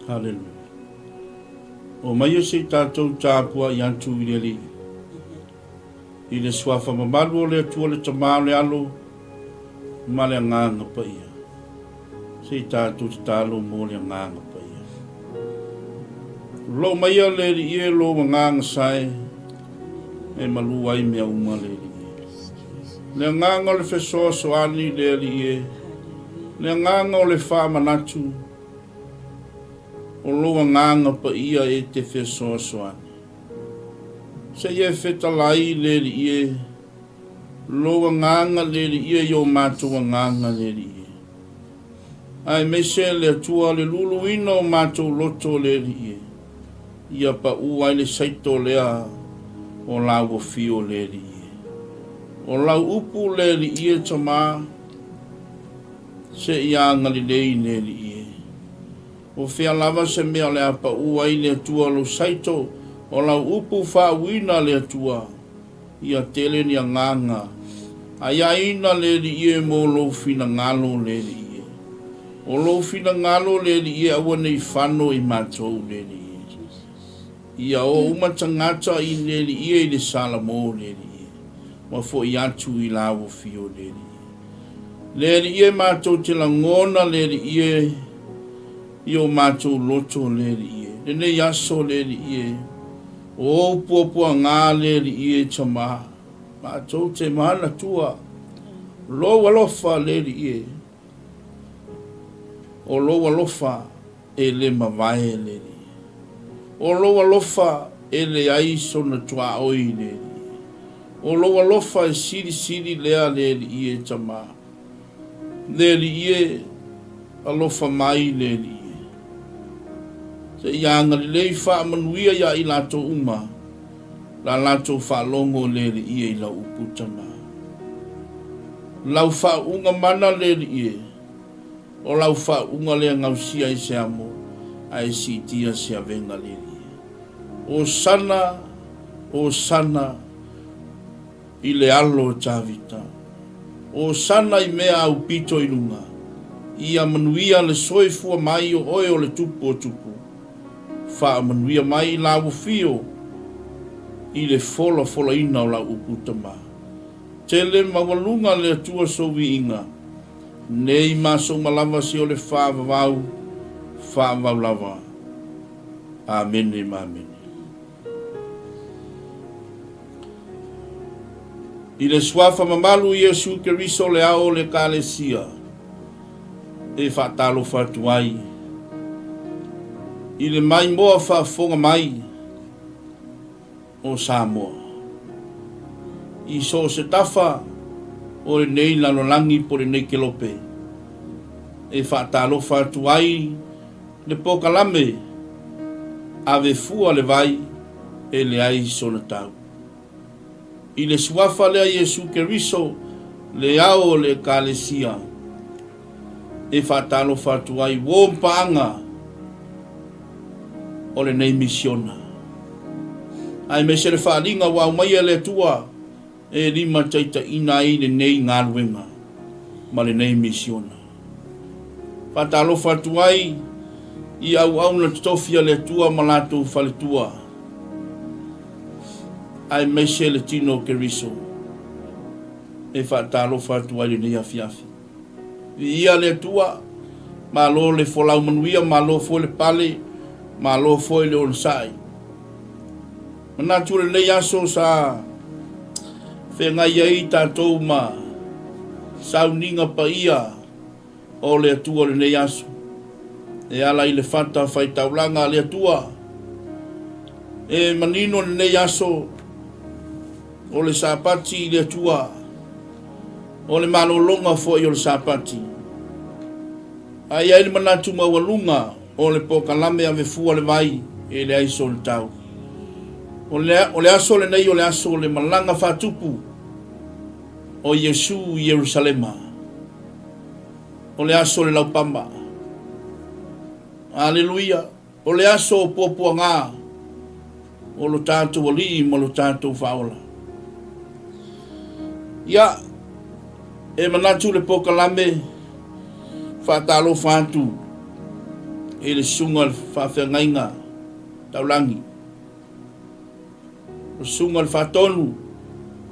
Haleluia. Omaia se i tatou tapuai atu i le Alii. I le suafa mamalu o le Atua le Tama o le Alo ma le Agaga Paia. Se i tatou tatalo mo le Agaga Paia. Loo maia le Alii e lou agaga sae e malu ai mea uma le Alii e. Le agaga o le fesoasoani le Alii e. Le agaga o le faamanatu o lou agaga paia e te fesoasoani. Se i e fetalai le Alii e, lou agaga le Alii e i o matou agaga le Alii e. Aemaise le Atua le luluina o matou loto le Alii e, ia paʻu ai le saito lea o lau afio le Alii e. O lau upu le Alii e Tama, se i agalelei le Alii e. O fea lava se mea o le a paʻu ai le Atua lou saito, o lau upu faauuina le Atua, ia tele ni agaga, aiaina le Alii e mo lou finagalo le Alii e. O lou finagalo le Alii e aua ne i fano i matou le Alii e. Ia o uma tagata i le Alii e i le Salamo le Alii e, ma foi atu i lau afio le Alii e. Le Alii e matou te lagona le Alii e i o matou loto le Alii e. Lenei aso le Alii e, o ou puapuaga le Alii e Tama, matou te manatua lou alofa le Alii e, o lou alofa e le mavae le Alii. O lou alofa e leai sona tuaoi le Alii. O lou alofa e silisili lea le Alii e Tama. Le Alii e, alofa mai le Alii e. Seia agalelei faamanuia ia i latou uma la latou faalogo le Alii e i lau upu Tama. Lau faauuga mana le Alii e. O lau faauuga lea gausia ai se amo, ae siitia se avega lili. Hosana, Hosana i le Alo o Tavita. Hosana i mea aupito i luga. Ia manuia le soifua mai o oe o le Tupu o Tupu. Faamanuia mai i lau afio i le folafolaina o lau upu tama. Tele maualuga le Atua sou viiga. Nei ma souma lava se o le faavavau, faavavau lava. Amene ma amene. I le Suafa mamalu Iesu Keriso le ao o le Ekalesia e faatalofa atu ai i le maimoa faafofoga mai o Samoa. I so o se tafa o lenei lalolagi po o lenei kelope e faatalofa atu ai le pokalame ave fua le vai e leai sona tau. I le suafa lea Iesu Keriso le ao o le Ekalesia e faatalofa atu ai uo paaga o lenei misiona. Aemaise le faaaliga ua aumaia e le Atua e limataitaiina ai lenei galuega ma lenei misiona. Faatalofa atu ai i auauna totofi a le Atua ma latou faletua, aemaise le tino o Keriso e faatalofa atu ai lenei afiafi. Viia le Atua, malo le folau manuia, malo foi le pale, malo foi le onosai. Manatu lenei aso sa feagai ai tatou ma sauniga paia o le Atua lenei aso. E ala i le fata faitaulaga a le Atua, e manino lenei aso o le Sapati i le Atua, o le malologa foi o le Sapati. A i ai le manatu maualuga o le pokalame ave fua le vai e leai sona tau. O le, o le aso lenei o le aso o le malaga faatupu o Iesu i Ierusalema. O le aso o le laupama. Aleluia! O le aso o puapuaga o lo tatou Alii ma lo tatou Faaola. Ia, e manatu le pokalame faatalofa atu. I le susuga i le faafeagaiga taulagi, o le susuga i le faatonu,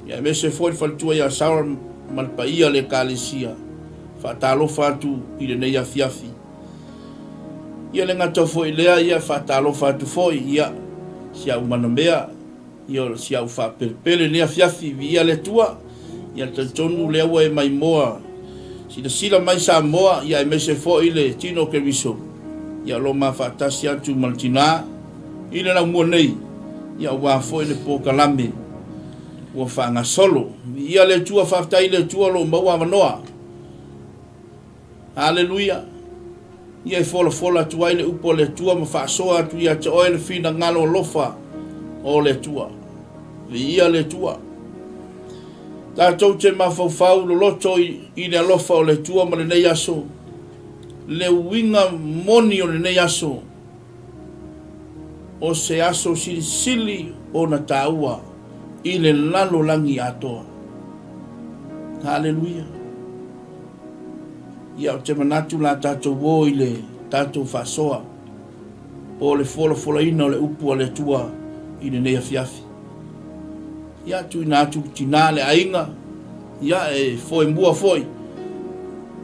ia aemaise foi le faletua ia Sarah ma le paia o le Ekalesia. Faatalofa atu i lenei afiafi. Ia le gata foi i lea, ia faatalofa atu foi, ia si au manamea, Ia o si au faapelepele lenei afiafi, viia le Atua. Ia talitonu lea ua e maimoa silasila mai Samoa, ia aemaise foi le tino o Keriso. Ia o lo o ma faatasi atu ma le tina i le laumua nei, ia aua foi le polokalame ua faagasolo. Viia le Atua, faafetai i le Atua o lo o maua avanoa. Aleluia! Ia e folafola atu ai le upu a le Atua ma faasoa atu ia te oe le finagalo alofa o le Atua. Viia le Atua. Tatou te mafaufau loloto i le alofa o le Atua ma lenei aso, le uiga moni o lenei aso, o se aso silisili ona taua i le lalolagi atoa. Aleluia! Ia, ou te manatu la tatou o i le tatou faasoa po o le folafolaina o le upu a le Atua i lenei afiafi. Ia, tuuina atu le tina, le aiga, ia, e foemua foi,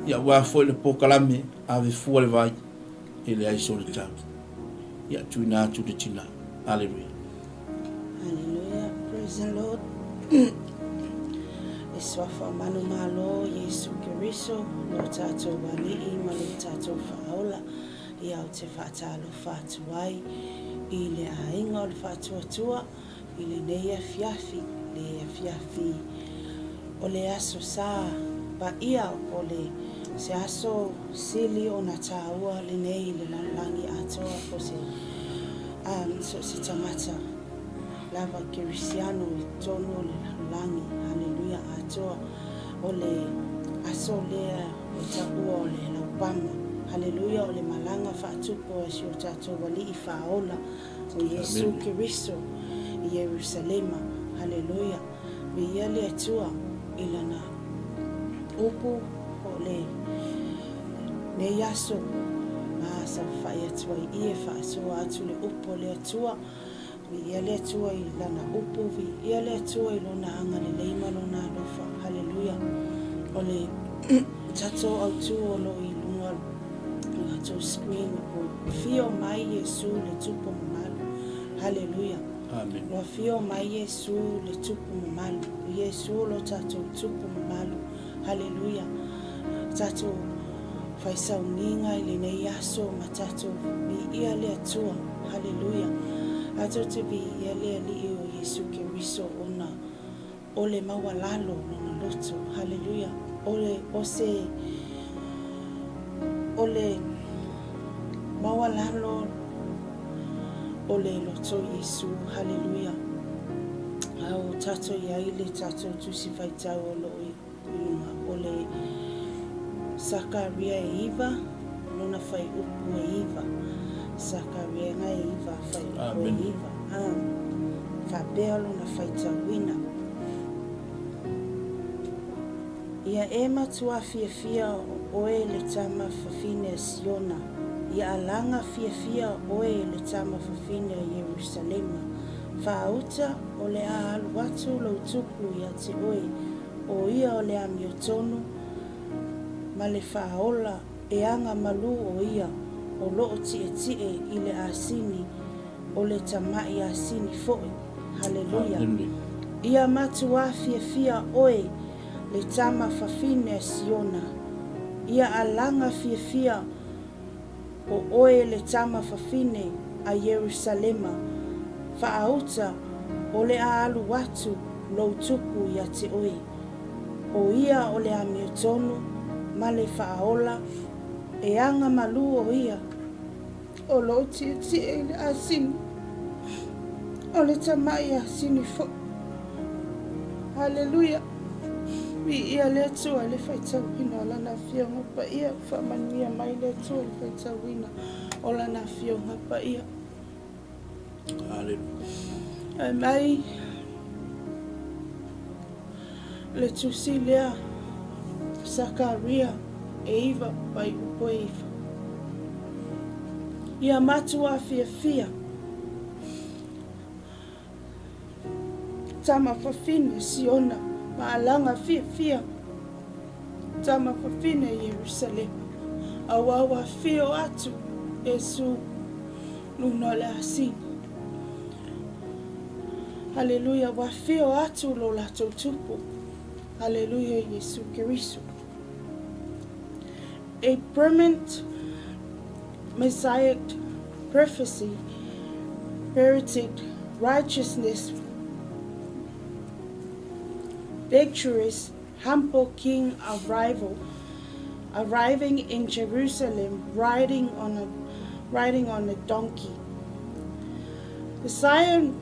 ia, aua foi le polokalame Ave Fua le Vai e leai sole tau. Ia, tuuina atu le tina. Aleluia. Hallelujah, praise the Lord. Le suafa o manumalo Iesu Keriso, lo tatou Alii ma lo tatou Faaola, ia ou te faatalofa atu ai i le aiga o le Faatuatua i lenei afiafi, le afiafi o le Aso Sa Paia o le se aso sili ona taua lenei i le lalolagi atoa po se so o se tagata lava kerisiano i totonu o le lalolagi. Haleluia atoa o le aso lea o taua o le laupama. Haleluia o le malaga faatupu a si o tatou Alii Faaola o Iesu Keriso i Ierusalema. Haleluia. Viia le Atua i Lana upu o le nei aso ma saofai atu ai i e faasoa atu le upu a le Atua. Viia le Atua i Lana upu, viia le Atua i Lona agalelei ma Lona alofa. Haleluia. O le tatou autū o lo o i luga o le tatou screen o Afio mai Iesu le Tupu mamalu. Haleluia. Amen. Ua afio mai Iesu le Tupu mamalu. O Iesu lo tatou Tupu mamalu. Haleluia. Tatou fai sauniga i lenei aso ma tatou viia le Atua. Haleluia. Tatou te viia le Alii o Iesu Keriso ona o le maualalo lona loto. Haleluia. O le, o se, o le maualalo o le loto Iesu. Haleluia. A o tatou i ai le tatou Tusi Faitau o lo o i luga o le Sakaria e iva, lona fuaiupu e iva. Sakaria e iva, fuaiupu e iva. A, faapea lona faitauina. Ia e matuā fiafia oe le tama fafine a Siona, ia alaga fiafia oe le tama fafine a Ierusalema. Faauta, o le a alu atu lou tupu ia te oe, o ia o le amiotonu ma le faaola e aga malū o ia o lo o tietie i le asini o le tamaʻi asini foʻi. Haleluia! Ia matuā fiafia oe le tama fafine a Siona, ia alaga fiafia o oe le tama fafine a Ierusalema, faauta o le a alu atu lou tupu ia te oe. O ia o le amiotonu ma le faaola, e aga malū o ia. O lo o tietie i le asini, o le tamaʻi asini foʻi. Haleluia! Viia le Atua i le faitauina o Lana Afioga Paia. Faamanuia mai le Atua i le faitauina o Lana Afioga Paia. Haleluia. Ae mai le tusi lea Sakaria e iva fuaiupu e iva. Ia matuā fiafia Tama fafine Siona ma alaga fiafia Tama fafine Ierusalema Auā ua afio atu Iesu luna o le asini Haleluia ua afio atu lo latou Tupu Haleluia Iesu Keriso A permanent Messiah prophecy Perfect righteousness victorious humble king arrival arriving in Jerusalem riding on a riding on a donkey. The Zion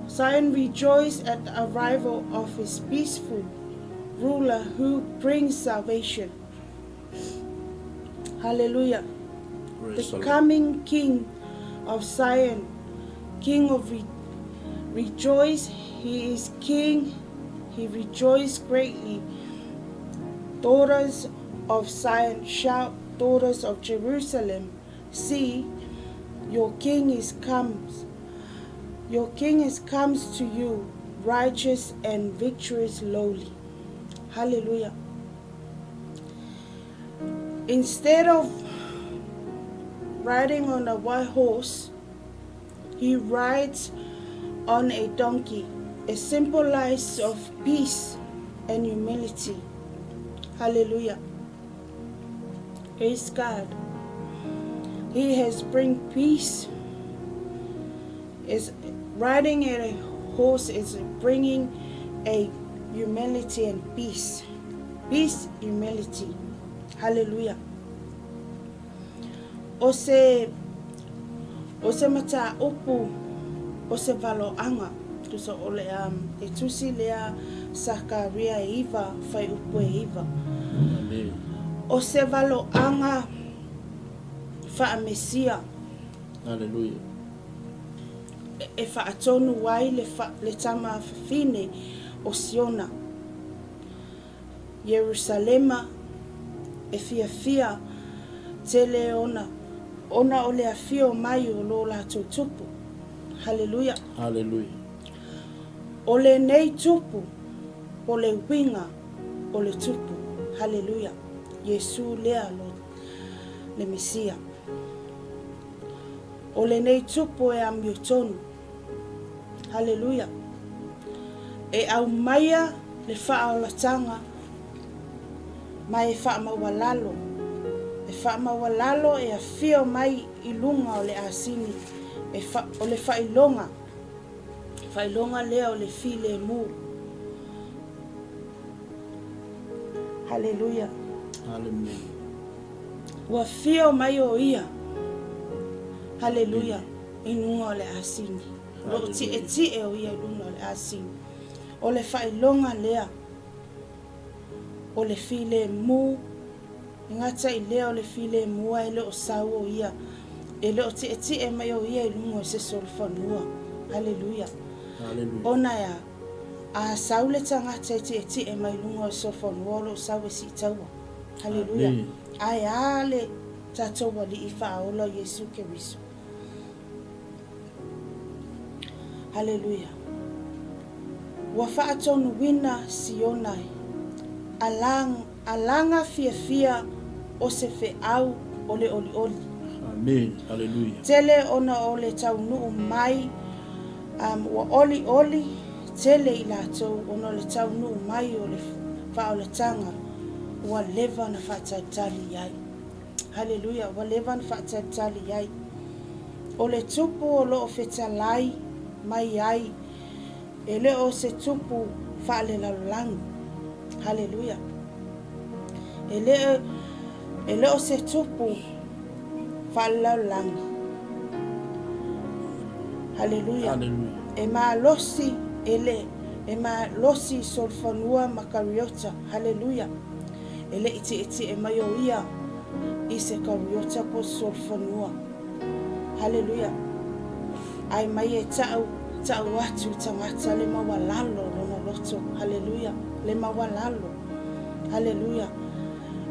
Zion rejoiced at the arrival of his peaceful ruler who brings salvation. Hallelujah. Praise The the Lord. coming King of Zion, King of re- rejoice, he is King, he rejoiced greatly. Daughters of Zion, shout, daughters of Jerusalem, see, your king is comes. Your king is comes to you, righteous and victorious lowly. Hallelujah. Instead of riding on a white horse, he rides on a donkey, a symbolize of peace and humility. Hallelujah. Praise God. He has bring peace. Is riding a horse is bringing a humility and peace. Peace, humility. Hallelujah. O se o se mataupu o se valoaga, tusa o le um, le tusi lea Sakaria e iva, fuaiupu e iva. Amen. O se valoaga faa-Mesia. Hallelujah. E faatonu ai le, fa, le tama fafine o Siona. Ierusalema, e fiafia tele ona, ona o le afio mai o lo latou Tupu. Haleluia. Haleluia. O lenei Tupu, o le uiga o le Tupu. Haleluia. Iesu lea lo, le Mesia. O lenei Tupu e amiotonu. Haleluia. E aumaia le faaolataga ma e faamaualalo, e faamaualalo e afio mai i luga o le asini, e fa, o le faailoga, faailoga lea o le filemu. Haleluia. Haleluia. Ua afio mai o ia. Haleluia. I luga o le asini. O lo o tietie o ia i luga o le asini. O le faailoga lea o le filemu, e gata i lea o le filemu ae le o sau o ia, e le o tietie mai o ia i luga o se solofanua. Haleluia. Ona e a? A sau le tagata e tietie mai luga o le solofanua o lo o sau e siitaua. Haleluia. Ae a le tatou Alii Faaola o Iesu Keriso? Haleluia. Ua faatonuina Siona e alaga fiafia o se feau o le olioli. Amen. Haleluia. Tele ona o le taunuu mai um, ua olioli tele i latou ona o le taunuu mai o le faaolataga ua leva ona faatalitali i ai. Haleluia, ua leva ona faatalitali i ai. O le Tupu o lo o fetalai mai ai, e le o se Tupu faalelalolagi. Haleluia. E le, e le o se Tupu faalelalolagi. Haleluia. Haleluia. E malosi, e le, e malosi i solofanua ma kariota. Haleluia. E le i tietie mai o ia i se kariota po o se solofanua. Haleluia! Ae mai e ta'u, ta'u atu i tagata le maualalo o lona loto. Haleluia! Le maualalo. Haleluia!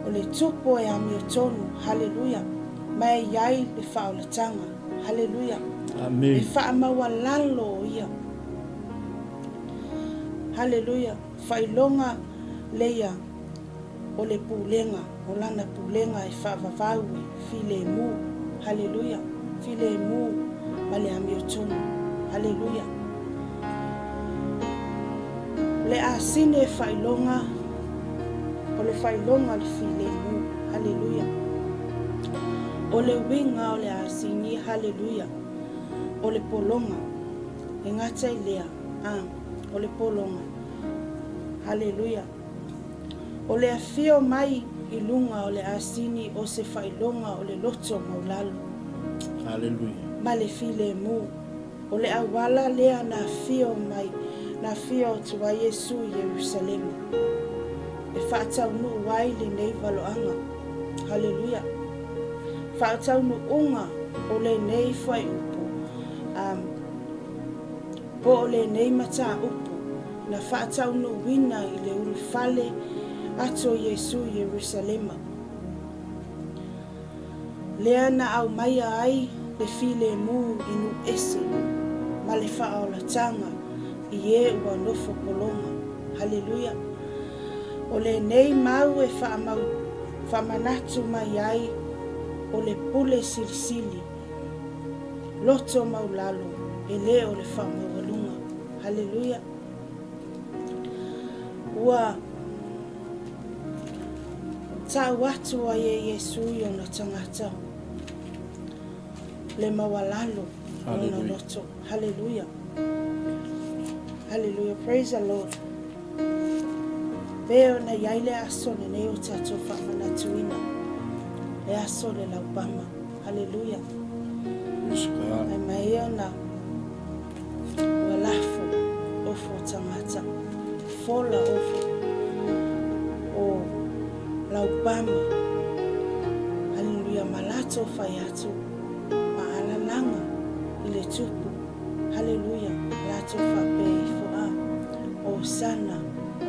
O le Tupu e amiotonu. Haleluia! Ma e i ai le faaolataga. Haleluia. Amen. E faamaualalo o Ia. Haleluia. Faailoga leia o le pulega, o Lana pulega e faavavau e filemu. Haleluia. Filemu ma le amiotonu. Haleluia. O le asini e faailoga, o le faailoga o le filemu. Haleluia. O le uiga o le asini, haleluia, o le pologa. E gata i lea, a, o le pologa. Haleluia. O le afio mai i luga o le asini o se faailoga o le loto maulalo. Haleluia. Ma le filemu. O le auala lea na afio mai, na afio atu ai Iesu i Ierusalema, e faataunuu ai lenei valoaga. Haleluia! Faataunuuga o lenei fuaiupu, um, po o lenei mataupu na faataunuuina i le ulufale atu o Iesu i Ierusalema. Lea na aumaia ai le filemu i nuu ese ma le faaolataga i e ua nofo pologa. Haleluia! O lenei mau e faamau, faamanatu mai ai o le pule silisili, loto maulalo e le o le faamaualuga. Haleluia! Ua. Tau atu ai e Iesu i ona tagata le maualalo o lona loto. Haleluia. Haleluia. Praise the Lord. Pe ona i ai le aso lenei o tatou faamanatuina, le aso le laupama. Haleluia. Praise God. Ai mai ona Ua lafo ofo tagata, fola ofo o laupama. Haleluia ma latou fai atu ma alalaga i le tupu. Haleluia latou faapea ifo a, Hosana,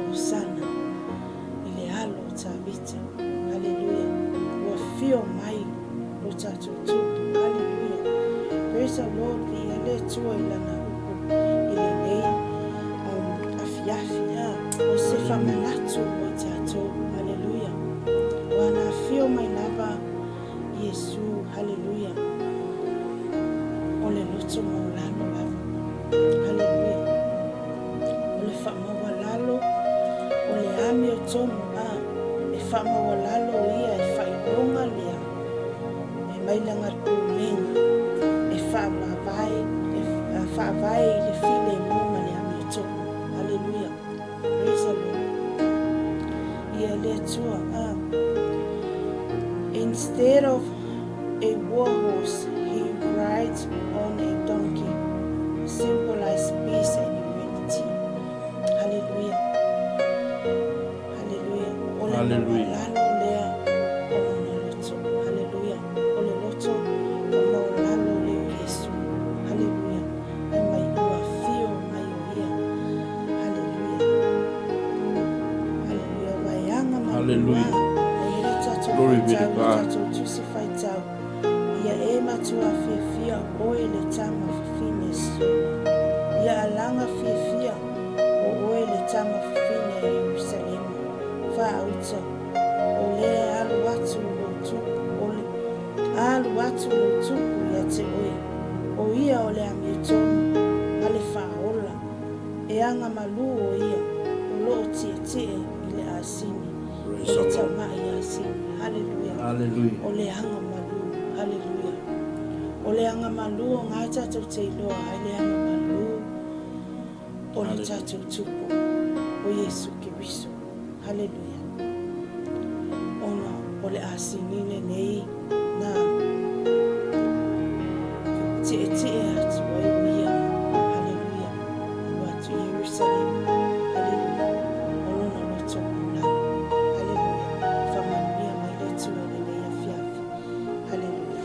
Hosana i le alo o Tavita. Haleluia ua fio mai lo tatou tupu. Haleluia praise the Lord viia le Atua i lana upu i lenei um, afiafi ha o se famanatu mo i tatou. Haleluia ua na afio mai lava Iesu. Haleluia o le loto maulalo lava. Haleluia o le faamaualalo o le amiotonu a e faamaualalo ia e faailoga lea e mai lana pulega e faamavae e faavae i le filemu ma le amiotonu. Haleluia. Praise the Lord. Ia le Atua. A. Instead of a war horse, he rides on a donkey, symbolize peace and unity. Hallelujah. Hallelujah. O le Hallelujah. maualalo lea o lona loto. Hallelujah. O le loto o maualalo lea o Iesu. Hallelujah. Ai mai ua afio mai o ia. Hallelujah. Hallelujah. Vaeaga ma Hallelujah. lua. E le tatou Glory be to faitau, le God. tatou tusi faitau. Ia e matua fiafia oe le tama fafine a Siona. Ia alaga fiafia o oe le tama fafine a Ierusalema. Faauta, o lea e alu atu lou tupu, o le alu atu lou tupu ia te oe. O ia o le amiotonu ma le faaola, e agamalu o ia, o lo o tietie i le asini, o le tamai asini. Haleluia. Haleluia. O le agamalu. Haleluia. O le agamalu o ngā tatou te iloa ai le agamalu o le tatou tupu, o Iesu Keriso. Haleluia. Ona o le asini lenei na tietie atu ai o ia. Haleluia. Alu atu i Ierusalema. Haleluia. O lona loto maulalo. Haleluia. Faamanuia mai le Atua i lenei afiafi. Haleluia.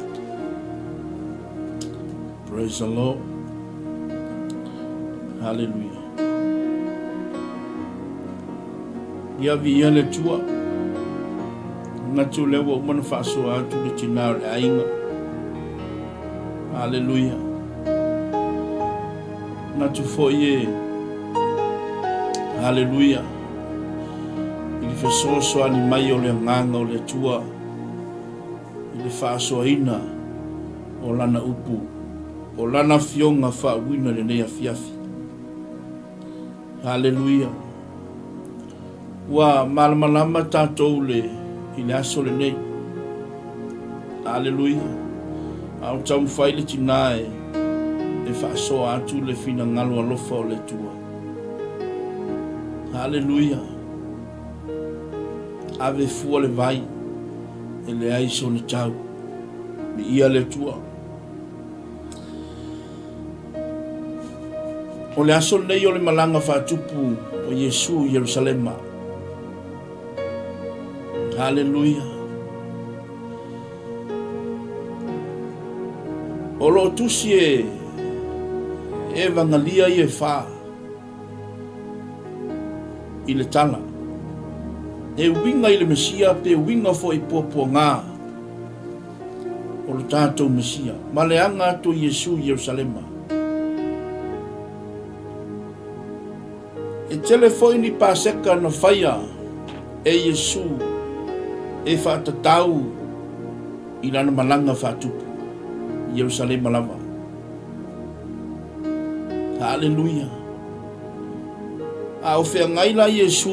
Praise the Lord. Haleluia. Ia viia le Atua. Manatu lea ua uma ona faasoa atu le tina o le aiga. Aleluia. Manatu foi e. Aleluia. I le fesoasoani mai o le Agaga o le Atua i le faasoaina o Lana upu, o Lana Afioga faauuina i lenei afiafi. Aleluia. Ua malamalama tatou le, i le aso lenei. Aleluia. A o taumafai le tina e, e faasoa atu le finagalo alofa o le Atua. Aleluia. Ave fua le vai, e leai sona tau. Viia le Atua. O le aso lenei o le malaga faatupu o Iesu i Ierusalema. Haleluia. O lo o tusi e Evagalia ia e fa i le tala. E uiga i le Mesia pe uiga foi i puapuaga. O lo tatou Mesia, ma le aga atu o Iesu i Ierusalema. E tele foi ni Paseka na faia e Iesu e faatatau i lana malaga faatupu i Ierusalema lava. Haleluia! A o feagai la Iesu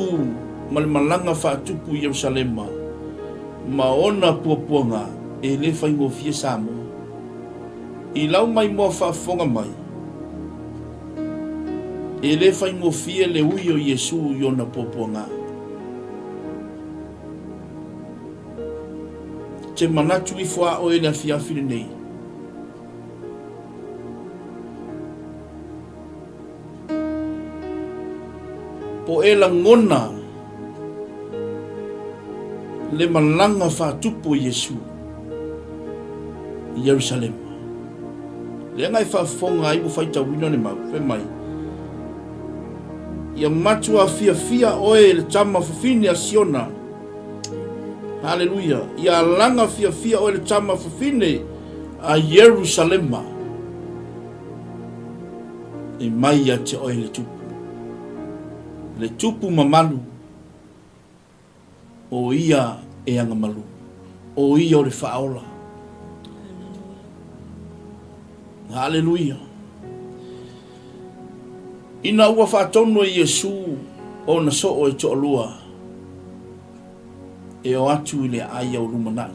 ma le malaga faatupu i Ierusalema, ma ona puapuaga e le faigofie Samoa. I lau maimoa faafofoga mai, e le faigofie le ui o Iesu i ona puapuaga. Te manatu ifo a oe i le afiafi lenei. Po e lagona le malaga faatupu o Iesu i Ierusalema. Leaga e faafofoga ai ua faitauina le mau, fai mai, Ia matua fiafia oe le tama fafine a Siona. Haleluia. Ia alaga fiafia oe le tama fafine a Ierusalema. E mai ia te oe le tupu, le tupu mamalu, o ia e agamalu, o ia o le faaola. Haleluia. Ina ua faatonu e Iesu ona soo e toalua e o atu i le aai au lumanai.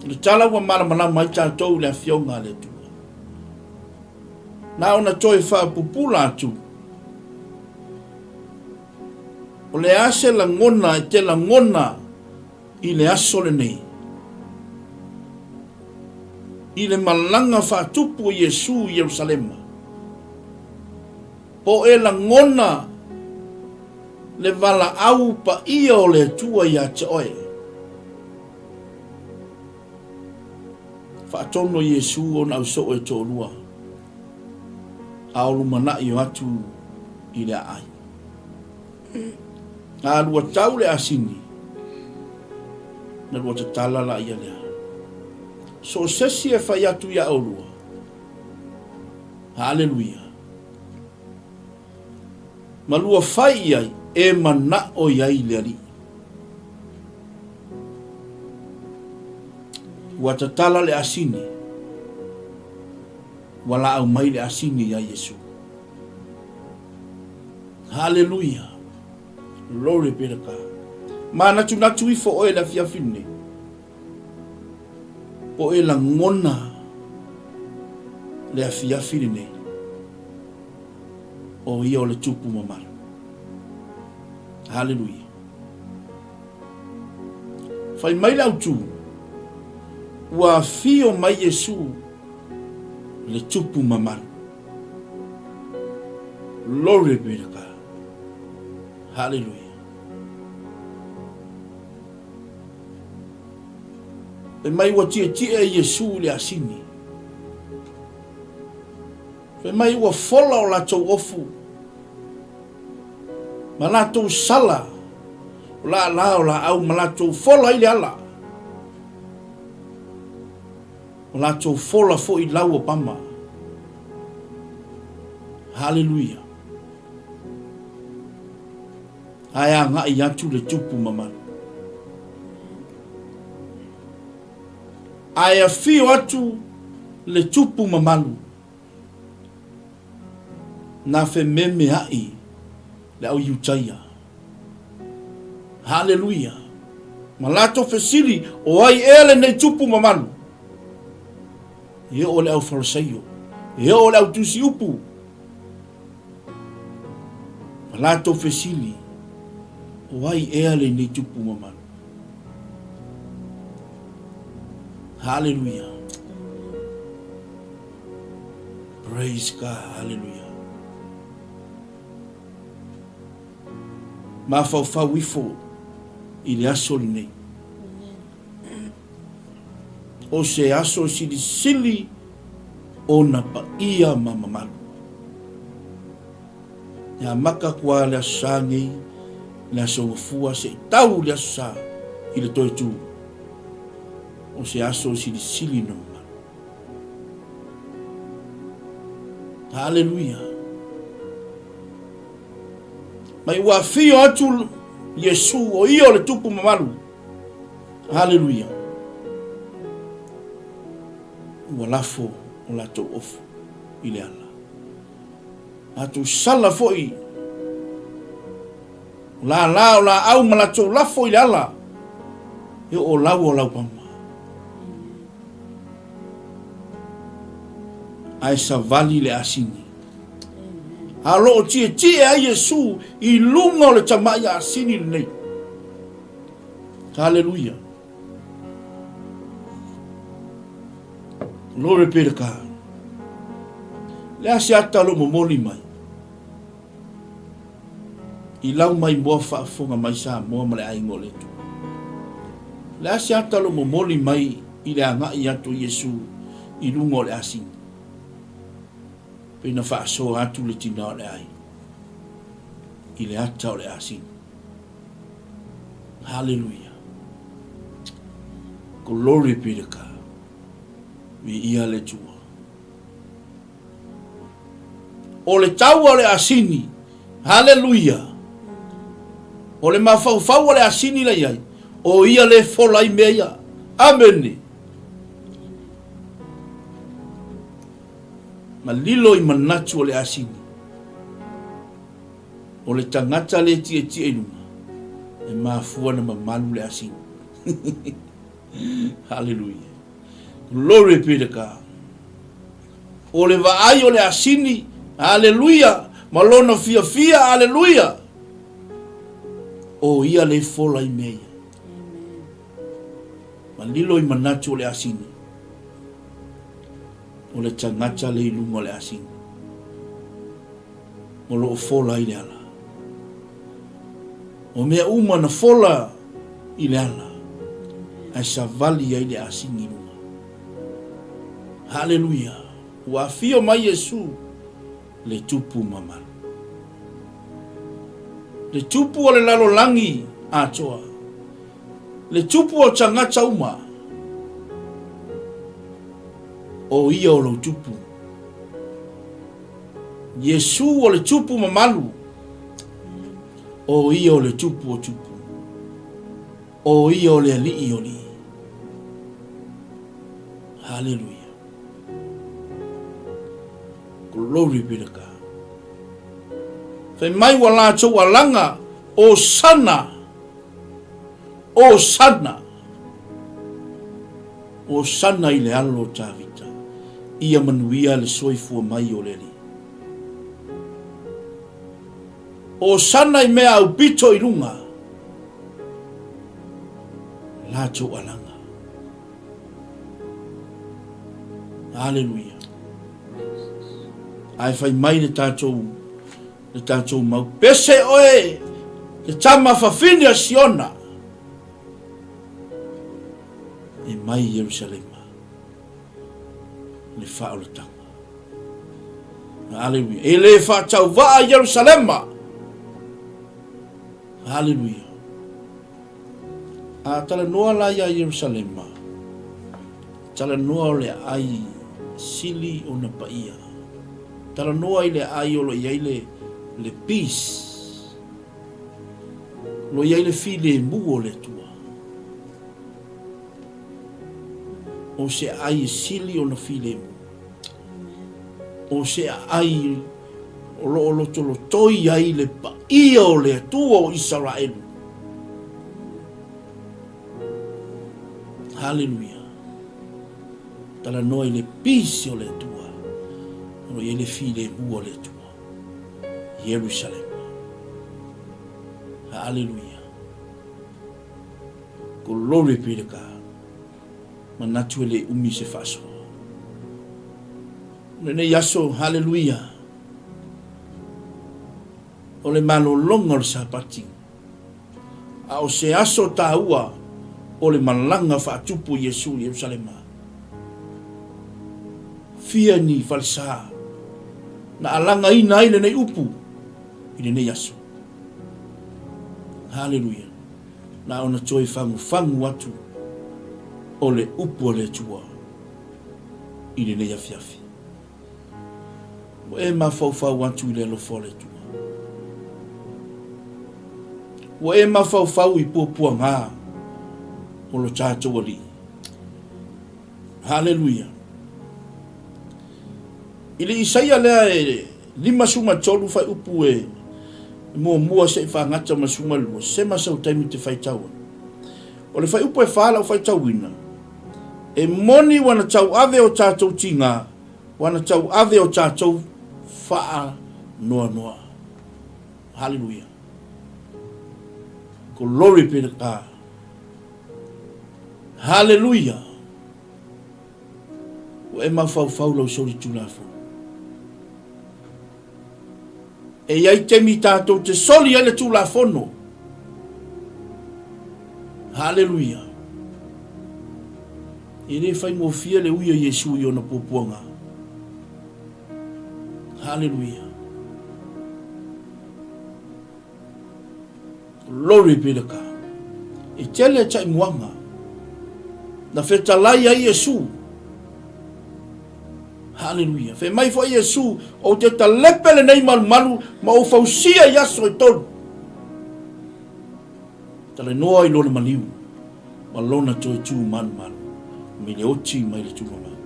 O le tala ua malamalama ai tatou i le Afioga a le Atua. Na ona toe faapupula atu, o le a se lagona e te lagona i le aso lenei, i le malaga faatupu o Iesu i Ierusalema, po e lagona le valaau paia o le Atua ia te oe. Faatonu o Iesu ona ausoo e toalua, a o lumanai o atu i le aai. A lua tau le asini, na lua tatala la ia lea. So o sesi e fai atu ia olua. Haleluia. Ma lua fai i ai, e manao i ai le Alii. Ua tatala le asini, ua laau mai le asini iā Iesu. Haleluia! Glory be to God. Manatunatu ifo oe i le afiafi lenei, po e lagona le afiafi lenei, o ia o le tupu mamalu. Haleluia. Fai mai le autu, ua afio mai Iesu le tupu mamalu. Glory be to God. Hallelujah. Fai mai ua tietie Iesu i le asini. Fai mai ua fola o latou ofu ma latou sala o laalā o laau ma latou fola ai le ala. O latou fola foi lau o pama. Haleluia. Ae agai atu le tupu mamalu. Ae afio atu le tupu mamalu. Na fememeai le au Iutaia. Haleluia! Ma latou fesili, O ai ea lenei tupu mamalu? E oo le au Farisaio, e oo le au tusi upu. Ma latou fesili, O ai ea lenei tupu mamalu? Haleluia! Praise God, haleluia. Mafaufau ifo i le aso lenei. O se aso silisili ona paia ma mamalu. E amata atu lava le Aso Sa nei, le Aso Gafua seia tau le Aso Sa i le toe tu. O se aso silisili ona mamalu. Haleluia. Mai ua afio atu Iesu o ia o le tupu mamalu. Haleluia. Ua lafo o latou ofu i le ala. Latou sala foi o lālā o laau ma latou lafo i le ala e oo lau o laupama. Ae savali le asini. A o lo o tietie ai Iesu i luga o le tamai asini lenei. Haleluia. Glory be to God. Le a se ata o lo o momoli mai i lau maimoa faafofoga mai Samoa ma le aiga o le Atua. Le a se ata o lo o momoli mai i le agai atu o Iesu i luga o le asini? Pei na faasoa atu le tina o le aiga i le ata o le asini. Haleluia. Glory be to God. Viia le Atua. O le taua o le asini. Haleluia. O le mafaufau o le asini la iai. O ia le fola i mea ia. Amene. Ma lilo i manatu o le asini. O le tagata le tietie i luga, e mafua na mamalu le asini. Haleluia. Glory be to God. O le vaai o le asini, haleluia, ma lona fiafia, haleluia. O ia le fola i mea ia. Ma lilo i manatu o le asini. O le tagata le i luga o le asini. O lo o fola i le ala. O mea uma na fola i le ala, ae savali ai le asini i luga. Haleluia! Ua afio mai Iesu, le Tupu mamalu. Le Tupu o le lalolagi atoa. Le Tupu o tagata uma. O ia o lou Tupu. Iesu o le Tupu mamalu. O ia o le Tupu o Tupu. O ia o le Alii o Alii. Haleluia. Glory be to God. Fai mai ua latou alaga, Osana! Osana! Osana i le alo o Tavita, ia manuia le soifua mai o le Alii. Osana i mea aupito i luga, latou alaga. Aleluia. Ae fai mai le tatou le tatou mau pese oe le tama fafine a Siona e mai i Ierusalema le faaolataga. Aleluia. E le faatauvaa Ierusalema. Aleluia. A talanoa la ia Ierusalema. Talanoa o le aai sili ona paia. Talanoa i le aai o lo o i ai le, le peace. O lo o i ai le filemu o le Atua. O se aai e sili ona filemu. O se aai o lo o lotolotoi ai le paia o le Atua o Isaraelu. Haleluia. Talanoa i le peace o le Atua. O lo o i ai le filemu o le Atua. Ierusalema. Haleluia. Glory be to God. Manatu e le umi se faasoa. O lenei aso, haleluia, o le malologa o le Sapati, a o se aso taua o le malaga faatupu i Iesu i Ierusalema. Fia ni falesa na alagaina ai lenei upu i lenei aso. Haleluia. Na ona toe fagufagu atu o le upu a le Atua i lenei afiafi. Ua e mafaufau atu i le alofa o le Atua. Ua e mafaufau i puapuaga o lo tatou Alii. Haleluia. I le Isaia lea e 53 fuaiupu e muamua seia faagata ma le 12, sema sau taimi te faitau ai. O le fuaiupu e fa lau faitauina, e moni ua na tauave o tatou tiga, ua na tauave o tatou faanoanoa. Haleluia. Glory be to God. Haleluia. Ua e mafaufau lau solitulafono. E i ai taimi tatou te soli ai le Tulafono. Haleluia! E le faigofie le ui o Iesu i ona puapuaga. Haleluia! Glory be to God. E tele taimuaga na fetalai ai Iesu. Haleluia. Fai mai foi Iesu, ou te talepe lenei malumalu ma ou fausia i aso e tolu. Talanoa i lona maliu ma lona toe tu malumalu mai le oti mai le tumamau.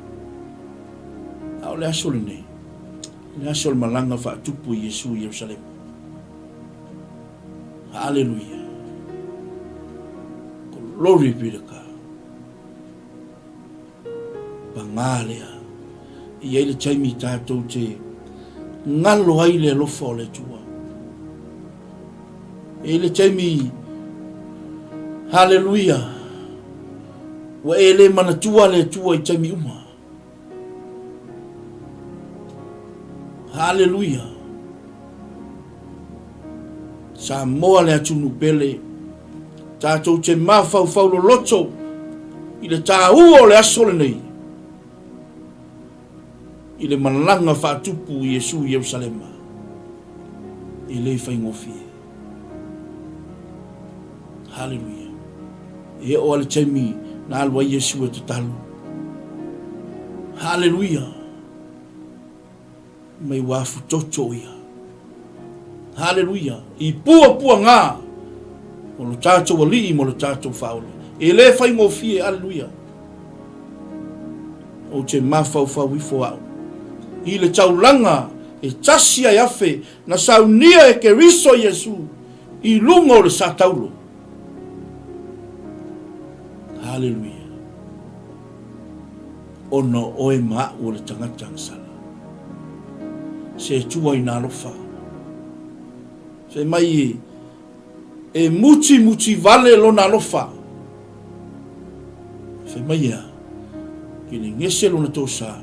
A o le aso lenei, o le aso o le malaga faatupu i Iesu i Ierusalema. Haleluia. Glory be to God. Pagā lea. E i ai le taimi tatou te galo ai le alofa o le Atua. E i ai le taimi, haleluia, ua e le manatua le Atua i taimi uma. Haleluia! Samoa le atunuu pele, tatou te mafaufau loloto i le taua o le aso lenei, i le malaga faatupu i Iesu i Ierusalema, e le faigofie. Haleluia. E oo lava le taimi na alu ai Iesu e tatalo. Haleluia. Mai ua afutoto ia. Haleluia. I puapuaga o lo tatou Alii ma lo tatou Faaola. E le faigofie. Haleluia. Ou te mafaufau ifo au i le taulaga e tasi ai afe na saunia e Keriso Iesu i luga o le sa taulo. Haleluia. Ona o oe ma aʻu o le tagata agasala. Se Atua i na alofa. Fai mai e mutimuti vale lona alofa. Fai mai e a? Ke le gese lona tosa,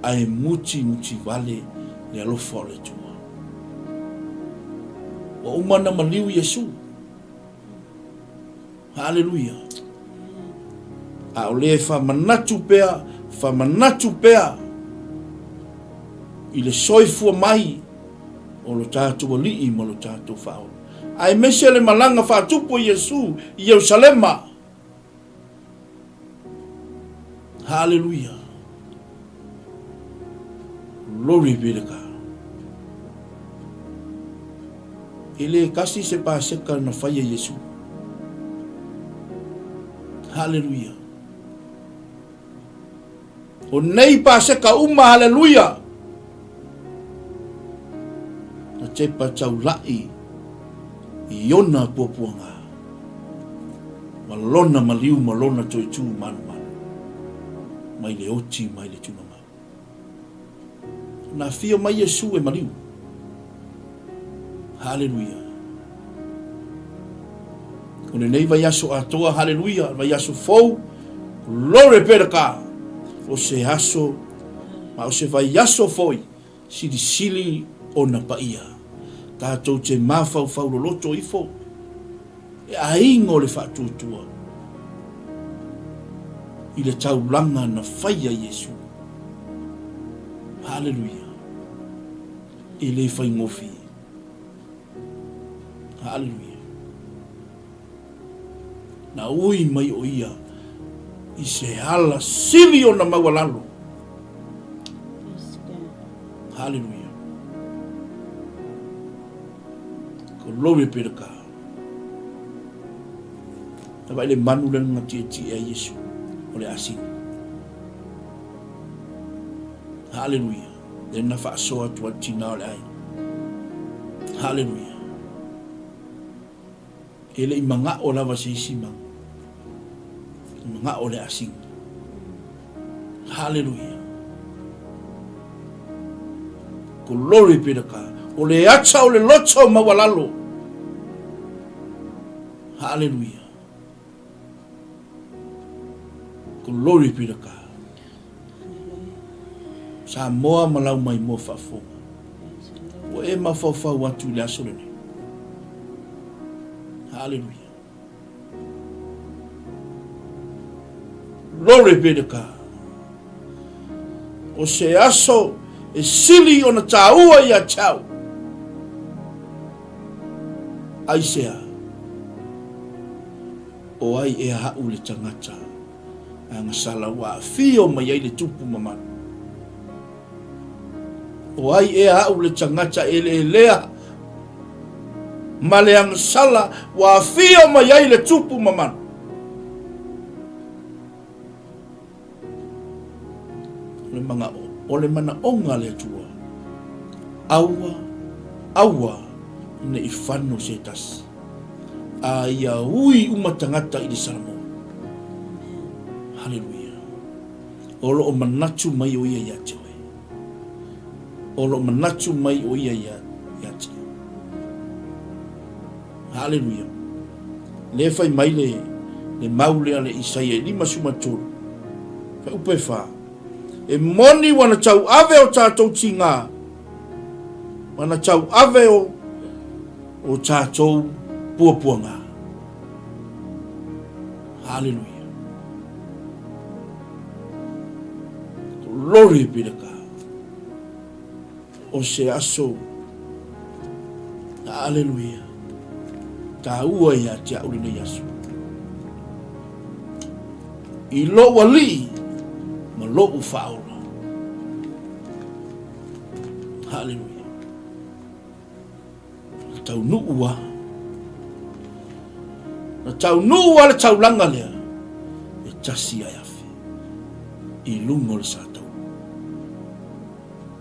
ae mutimuti vale le alofa o le Atua. Ua uma na maliu Iesu. Haleluia. A o lea e faamanatu pea, faamanatu pea i le soifua mai o lo tatou Alii ma lo tatou Faaola. Aemaise le malaga faatupu a Iesu i Ierusalema. Haleluia. Glory be to God. E le kasi se Paseka na whaia Iesu. Haleluia. O nei Paseka uma, haleluia! Na tepa taula'i i ona puapuaga, ma lona maliu ma lona toe tū malumalu, mai le oti mai le tunamau. Na afio mai Iesu e maliu. Haleluia. O lenei vaiaso atoa, haleluia, vaiaso fou, glory be to God. O se aso, ma o se vaiaso foi, silisili ona paia. Tatou te mafaufau loloto ifo, e aiga o le faatuatua i le taulaga na faia Iesu. Haleluia. E le faigofie. Haleluia. Na ui mai o ia i se ala sili ona maualalo. Haleluia. Glory be to God. Na vai le manu le nga tietie a Iesu o le asini. Haleluia. Lea na faasoa atu ai le tina o le aiga. Haleluia. E le i maga'o lava se isi manu. E maga'o le asini. Haleluia. Glory be to God. O le ata o le loto maualalo. Haleluia. Glory be to God. Samoa ma lau maimoa faafofoga. Ua e mafaufau atu i le aso lenei. Haleluia. Glory be to God. O se aso e sili ona tāua ia te au. Aisea, o ai ea aʻu le tagata agasala ua aafio mai ai le tupu mamalu? O ai ea aʻu le tagata eleelea ma le agasala ua aafio mai ai le tupu mamalu? O le manao, o le manaoga a le Atua, aua, aua ne i fano se tasi, a ia ui uma tagata i le Salamoa. Haleluia. O lo o manatu mai o ia ia te oe. O lo o manatu mai o ia ia, ia te oe. Haleluia. Lea fai mai le, le mau lea le Isaia i 53, fuaiupu e fa, E moni ua na tauave o tatou tigā, ua na tauave o, o tatou puapuagā. Haleluia. Glory be to God. O se aso, aleluia, taua ia te au lenei aso. I lou alii ma lou faaola. Haleluia. Na taunuu a. Na taunuu a le taulaga lea e tasi ae afe i luga o le sataua.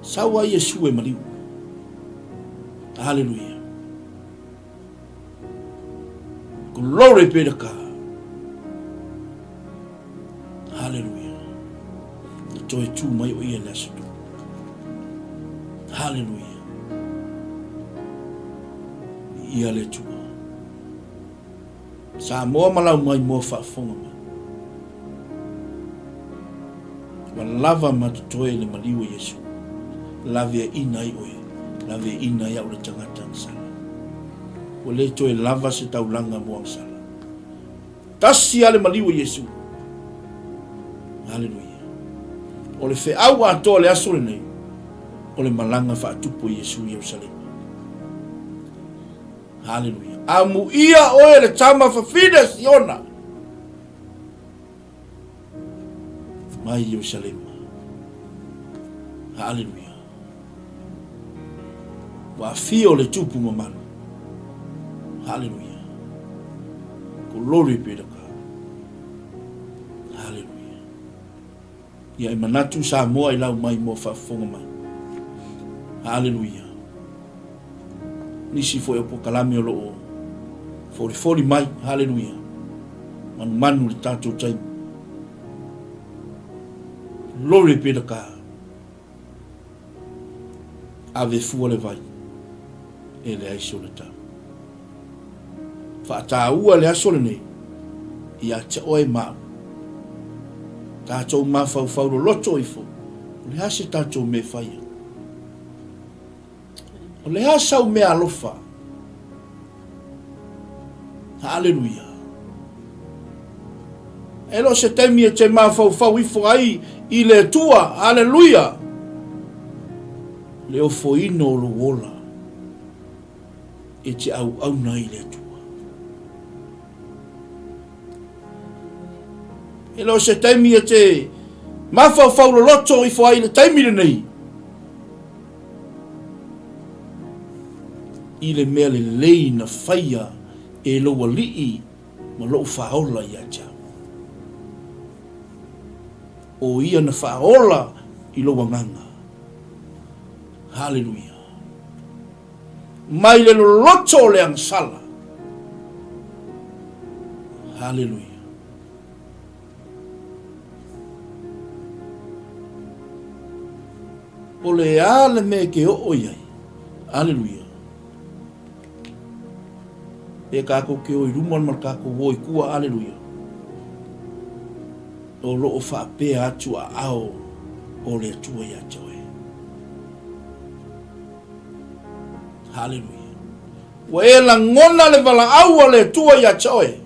Sau ai Iesu e maliu. Haleluia. Glory be to God. Haleluia. Na toe tū mai o ia le aso tō. Haleluia. Ia le Atua. Samoa ma lau maimoa faafofoga mai. Ua lava ma totoe le maliu o Iesu. Laveaina ai oe, laveaina ai au le tagata agasala. Ua le toe lava se taulaga mo agasala. Tasi a le maliu o Iesu. Haleluia. O le feau atoa le aso lenei, o le malaga faatupu o Iesu i Ierusalema. Haleluia. Amuia oe le tama fafine Siona. Mai Ierusalema. Haleluia. Ua afio le Tupu mamalu. Haleluia. Glory be to God. Haleluia. Ia e manatu Samoa i lau mai mo faafofoga mai. Haleluia. Nisi foi o pokalame o loo folifoli mai. Haleluia. Manumanu le tatou taimi. Glory be to God. Ave fua le vai, e leai se olatau. Faataua le aso lenei ia te oe ma au. Tatou mafaufau loloto ifo, o le a se tatou mea e faia? O le a sau mea alofa? Haleluia. E le o se taimi e te mafaufau ifo ai i le Atua. Haleluia. Le ofoina o lou ola e te auauna ai i le Atua. E le o se taimi e te mafaufau loloto ifo ai i le taimi lenei. I le mea lelei na faia e lou alii ma lou faaola ia te au. O ia na faaola i lou agaga. Haleluia. Mai le loloto o le agasala. Haleluia. O le a le mea e ke oo i ai? Aleluia. E kākou ke o i luma ma le kākou o i kua, aleluia. O loo faapea atu a ao o le Atua ia te oe. Haleluia. Ua e lagona le valaau a le Atua ia te oe.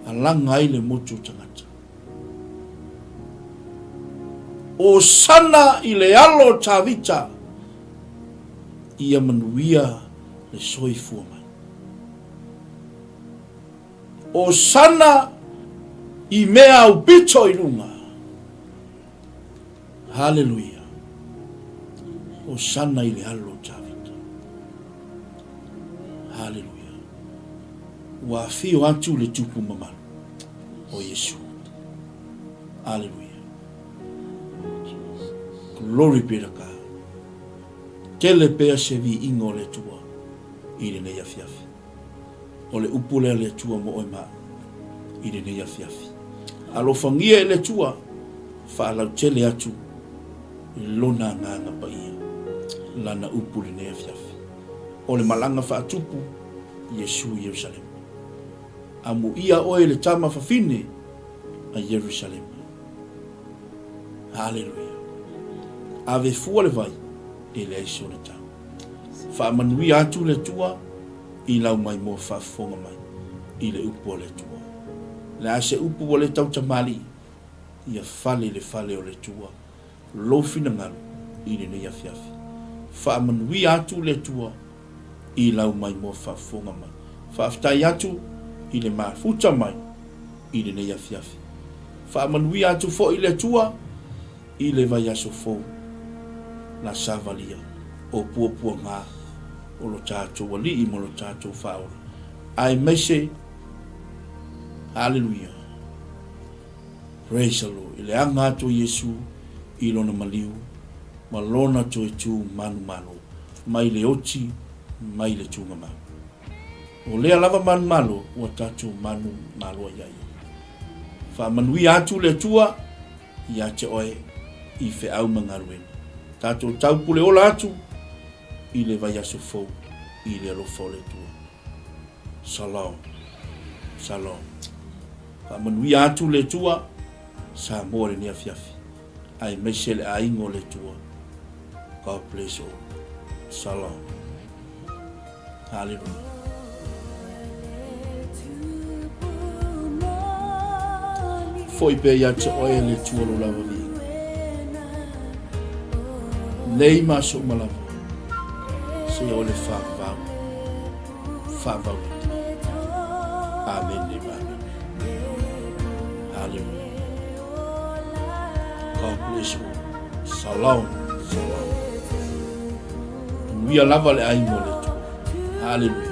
Alaga ai le motu o tagata. Osana i le alo o Tavita, ia manuia le soifua mai. Osana i mea aupito i luga. Haleluia. Hosana i le alo o Tavita. Haleluia. Ua afio atu le tupu mamalu o Iesu. Haleluia. Glory be to God. Tele pea se viiga o le Atua i lenei afiafi. O le upu lea a le Atua mo oe ma au i lenei afiafi. Alofagia e le Atua, faalautele atu i Lona Agaga Paia Lana upu i lenei afiafi. O le malaga faatupu, Iesu i Ierusalema. Amuia oe le tama fafine a Ierusalema. Haleluia. Ave fua le vai, e leai se olatau. Faamanuia atu le Atua i lau maimoa faafofoga mai i le upu a le Atua. Le a se upu ua le tautamalii, ia fale i le fale o le Atua lou finagalo i lenei afiafi. Faamanuia atu le Atua i lau maimoa faafofoga mai. Faafetai atu i le mafuta mai i lenei afiafi. Faamanuia atu foi le Atua I le vaiaso fou, na savalia o puapuaga o lo tatou Alii ma lo tatou Faaola, aemaise, Haleluia, praise the Lord, i le aga atu o Iesu i Lona maliu ma Lona toe tu manumalo mai le oti mai le tugamau. O lea lava manumalo ua tatou manumalo ai ia Ia. Faamanuia atu le Atua. Ia te oe i feau ma galuega. Tatou taupule ola atu i le vaiaso fou i le alofa o le Atua. Shalom. Shalom. Faamanuia atu le Atua Samoa i lenei afiafi aemaise le aiga o le Atua. God bless all. Shalom. Hallelujah. Foi pea ia te oe e le Atua lou lava viiga. Nei ma aso uma lava, seia o le faavavau, faavavau. Amene ma amene. Hallelujah. God bless you. Shalom. Shalom. Manuia lava le aiga o le Atua. Hallelujah.